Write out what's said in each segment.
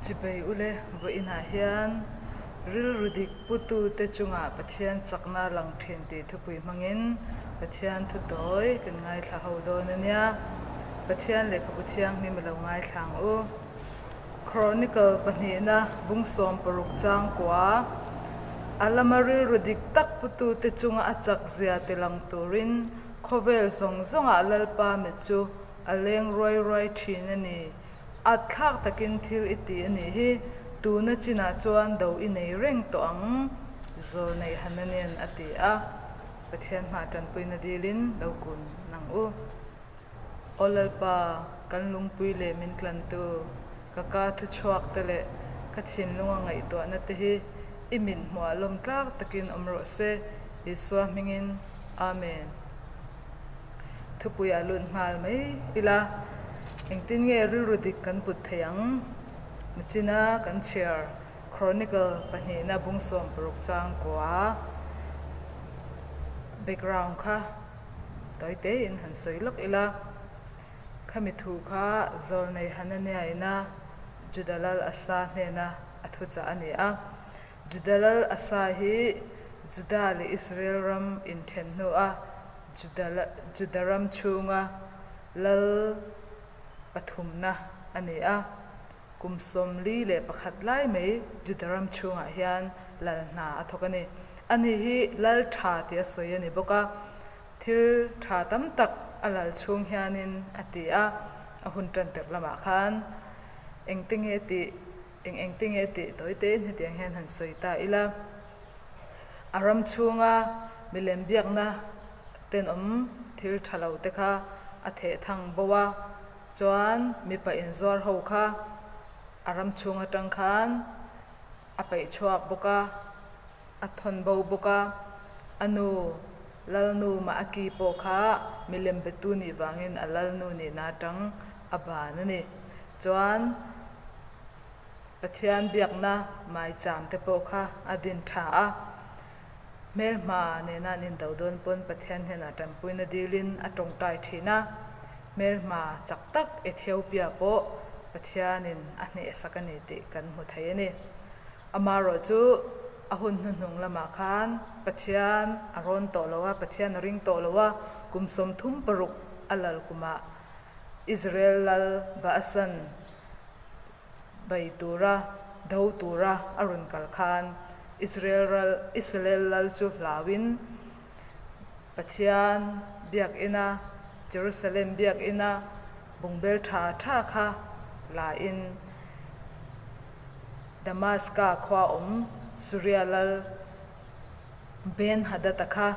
Chipei ule, vawiinah hian rilru dik putute chungah Pathian chakna a lang thin tih thupui hmangin Pathian thu tawi kan ngaithla ho dawn a nia. Pathian lehkhabu thianghlim a lo ngaithla ang u. Chronicle pahnihna bung 60 changkua a lama rilru dik tak putute chunga a chak zia ti lang turin khawvel zawng zawngah Lalpa mit chu a leng ruai ruai thin a ni. At thlak takin thil i ti a nih hi, tuna chinah chuan do i nei reng tawh ang, Zawlnei Hananian a ti a. Pathian hmah tanpuina dilin lo kun nang u. Aw Lalpa, kan lungpui leh min tlantu, ka ka thuchhuak te leh ka thinlunga ngaihtuahna te hi i mit hmuah lawm tlak takin awm rawh se, Isua hmingin. Amen. Thupui a lut nghal mai ila, engtin nge rilru dik kan put thei ang? Nichina kan chhiar Chronicle pahnihna bung 60 chang kua background kha tawi tein han sawi lawk ila, khami thu kha Zawlnei Hananiah ina Juda lal Asa hnena a thuchah a ni a. Juda lal Asa hi Juda leh Israel ram inthen hnua Juda ram chhunga lal pathumna a ni a. Kum 41 lai mai Juda ram chhungah hian lal hna a thawk a ni. Ani hi lal tha tih a sawi a ni bawk a, thil tha tam tak a lal chhung hianin a ti a, a hun tan tirh lamah khan engte nge tih Eng eng te nge tih tawi tein hetiang hian han sawi ta ila, a ram chhunga milem biakna tenawm thil tha lo te kha a theh thang bo a, chuan mipa inzuar ho kha a ram chhung atang khan a peih chhuak bawk a, a thawn bo bawk a, a nu Lalnu Maaki pawh kha milem betu nih vangin a Lalnu nihna atang a ban a ni. Chuan Pathian biakna maicham te pawh kha a din tha a, hmelhma nena an indo dawn pawn Pathian hnenah tanpuina dilin a tawngtai thin a, hmelhma chak tak Ethiopia pawh Pathianin a hnehsak a ni tih kan hmu thei a ni. Amaherawh chu a hun hnuhnung lamah khan Pathian a rawn tawh lo a, Pathian a ring tawh lo a, kum 36 a lal kumah Israel lal Baasan bei tura do tura a rawn kal khan Israel ral Israel lal chu hlauin Pathian biakina Jerusalem biakina bungbel tha tha kha lain Damaska khua awm Suria lal Ben-Hadad-a kha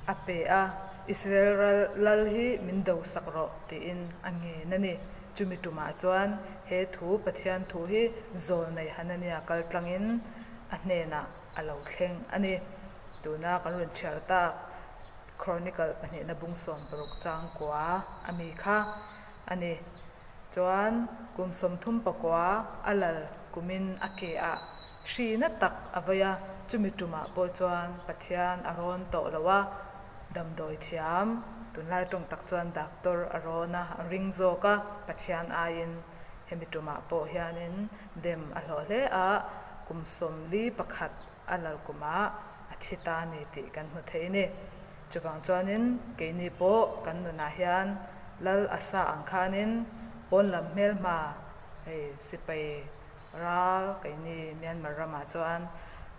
a pe a, Israel ral lal hi min do sak rawh tiin a ngen a ni. Chumi tumah chuan he thu Pathian thu hi Zawlnei Hanania kal tlangin a hnenah a lo thleng a ni. Tuna kan rawn chhiar tak Chronicle pahnihna bung 60 chang kua a mi kha a ni. Chuan kum 39 a lal kumin a ke ah hri na tak a vei a, chumi tumah pawh chuan Pathian a rawn tawh lo a, damdawi thiam, tunlai tawng tak chuan doctor a rawn a, a ring zawk a, Pathian aiin hemi tumah pawh hianin dem a hlawh hle a, kum 41 a lal kumah a thi ta a ni tih kan hmu thei a ni. Chuvang chuanin keini pawh kan nunah hian Lal Asa ang khanin pawn lam hmelhma hei sipai ral keini Myanmar ramah chuan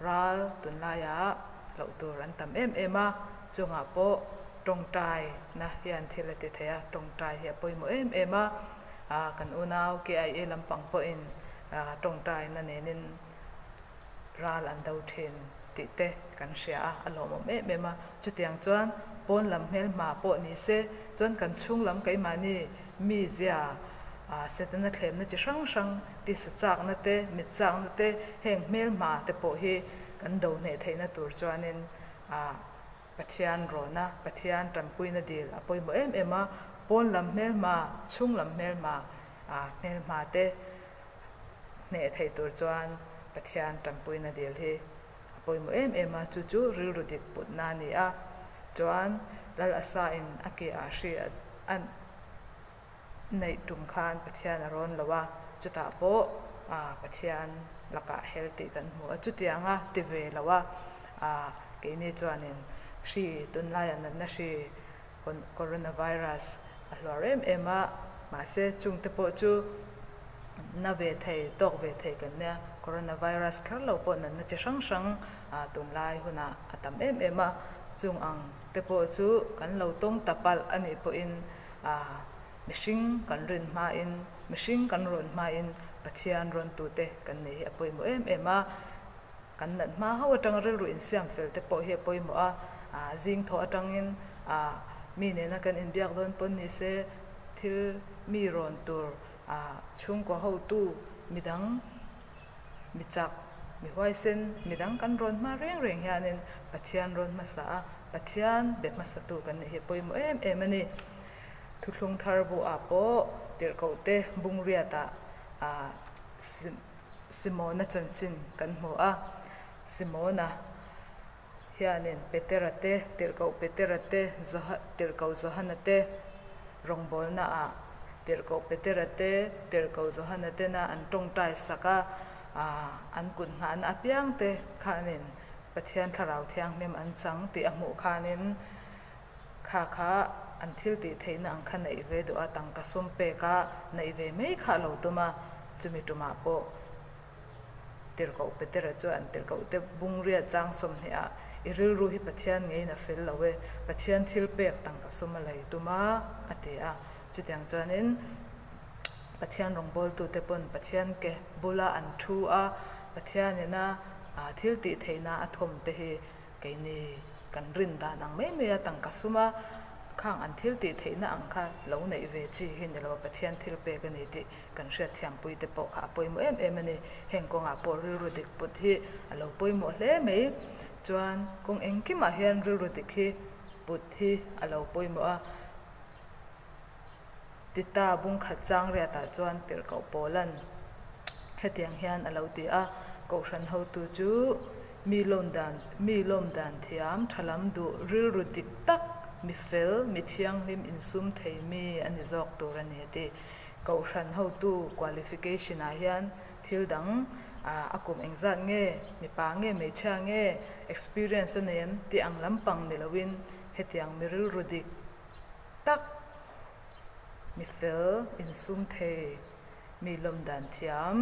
ral tunlaiah hlauh tur an tam em em a, chungah pawh tawngtai na hian thil a ti thei a, tawngtai hi a pawimawh em em a, kan unau KIA lampang pawhin tawngtai na nenin ral an do thin tih te kan hria a, a lawmawm em em a. Chutiang chuan pawn lam hmelhma pawh ni se chuan kan chhung lam keimahni mizia Setana thlemna chi hrang hrang tisa chakna te, mit chakna te, heng hmelhma te pawh hi kan do hneh theihna tur chuanin Pathian rawna, Pathian tanpuina dil a pawimawh em em a. Pawn lam hmelhma, chhung lam hmelhma, hmelhma te hneh theih tur chuan Pathian tanpuina dil hi a pawimawh em em a, chu chu rilru dik putna a ni a. Chuan Lal Asa in a ke ah hri a neih tum khan Pathian a rawn lo a, chutah pawh. Pathian lakah hel tih kan hmu a. Chutianga ti ve lo a, keini chuanin hri tunlaiah natna hri coronavirus a hluar em em a, mahse chungte pawh chu na ve thei, tawk ve thei kan nia. Coronavirus kher lo pawh natna chi hrang hrang tunlai hunah a tam em em a, chung ang te pawh chu kan lo tawng ta palh a nih pawhin mihring kan rin hmain, mihring kan rawn hmain Pathian rawntute kan nei hi a pawimawh em em a. Kan nat hma ho atanga rilru insiam fel te pawh hi a pawimawh a, ah zing thawh atangin ah mi nena kan inbiak dawn pawn ni se thil mi rawn tur ah chhungkaw hotu midang mi chak mi huaisen midang kan rawn hma reng reng hianin Pathian rawn hmasa a, Pathian be hmasatu kan nih hi a pawimawh em em a ni. Thuthlung thar buah pawh tirhkohte bungriatah ah Simona chanchin kan hmu a, Simona hianin Petera te, Tirhkoh Petera te, Tirhkoh Johana te rawngbawlnaah Tirhkoh Petera te, Tirhkoh Johana tena an tawngtai sak a, an kut nghahna apiang te khanin Pathian Thlarau Thianghlim an chang tih a hmuh khanin Kha kha an thil tih theihna ang kha neih ve duh a, tangka sum pek a neih ve mai kha a lo tum a, chumi tumah pawh Tirhkoh Petera chuan Tirhkoh te bungriat chang 20 ah i rilru hi Pathian ngeiin a fel lo e, Pathian thil pek tangka sum a lei tum a, a ti a. Chutiang chuanin Pathian rawngbawltute pawn Pathian ke bula an thu a, Pathianina thil tih theihna a thawm te hi Keini kan rin dan ang mai mai a, tangka sum a, khang an thil tih theihna ang kha lo neih ve chi hi ni lo a, Pathian thil pek a ni tih kan hriatthiampui te pawh kha a pawimawh em em a ni. Heng kawngah pawh rilru dik put hi a lo pawimawh hle mai. Chuan kawng engkimah hian rilru dik hi put hi a lo pawimawh a. Tita bungkhat chang riatah chuan tirhkoh Paulan hetiang hian a lo ti a, Kohhran hotu chu mi lawm dan, mi lawm dan thiam, tha lam duh, rilru dik tak, mi fel, mi thianghlim insum thei mi a ni zawk tur a ni a ti. Kohhran hotu qualification ah hian thil dang a kum engzat nge, mipa nge hmeichhia nge, experience a nei em tih ang lampang ni loin hetiang mi rilru dik tak, mi fel, insum thei, mi lawm dan thiam,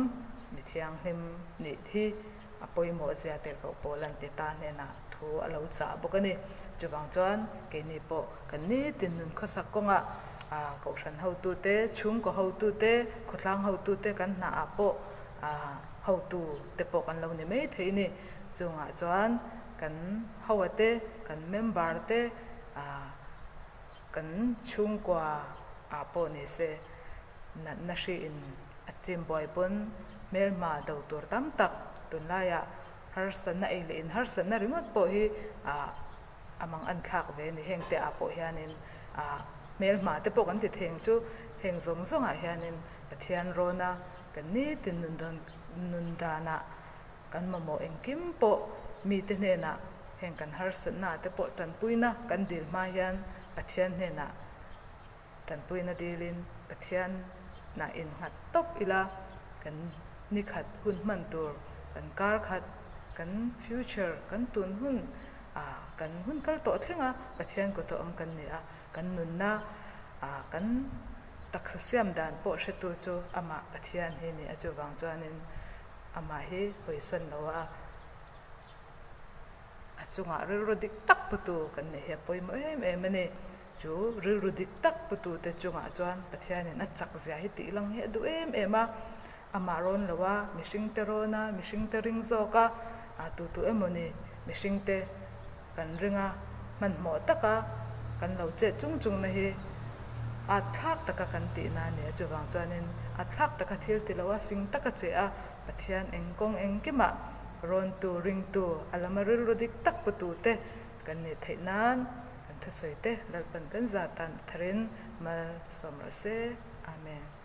mi thianghlim nih hi a pawimawh zia tirhkoh pawl an ti ta hnenah thu a lo chah bawk a ni. Chuvang chuan keini pawh kan nitin nun khawsak kawngah kohhran hotute, chhungkaw hotute, khawtlang hotute kan hnaah pawh hotute pawh kan lo ni mai thei a ni. Chungah chuan kan hoa te, kan member te, Kan chhungkua ah pawh ni se natna hri in a chim buai pawn hmelhma do tur tam tak tunlaiah harsatna ei leh in harsatna ringawt pawh hi ah a mang an thlak ve a ni. Heng te ah pawh hianin ah hmelhma te pawh kan ti thei ang chu heng zawng zawng ah hianin Pathian rawna kan nitin nun dawn nun danah Kan mamawh engkim pawh mite hnenah heng kan harsatna te pawh tanpuina kan dil hma hian Pathian hnenah tanpuina dilin Pathianah innghat tawp ila kan nikhat hun hman tur kan kar khat kan future kan tun hun ah kan hun kal tawh thleng a Pathian kut a awm kan ni a kan nunna ah kan taksa siam dan pawh hretu chu amah Pathian hi ni a chuvang chuanin Amah hi hawisan lo a, a chungah rilru dik tak putu kan neih hi a pawimawh em em a ni. Chu rilru dik tak putute chungah chuan Pathianin a chak zia hi tih lang hi a duh em em a. Amah rawn lo a, mihringte rawn a, mihringte ring zawk a, a tu tu emaw ni mihringte kan ring a, hmanhmawh taka kan lo chet chung chungna hi at thlak taka kan tihna a ni a. Chuvang chuanin at thlak taka thil ti lo a, fing taka che a, Pathian eng kawng engkimah rawntu, ringtu, a lama rilru dik tak putute kan nih theih nan kan thusawi te Lalpan kan zat tan a tharin malsawm rawh se. Amen.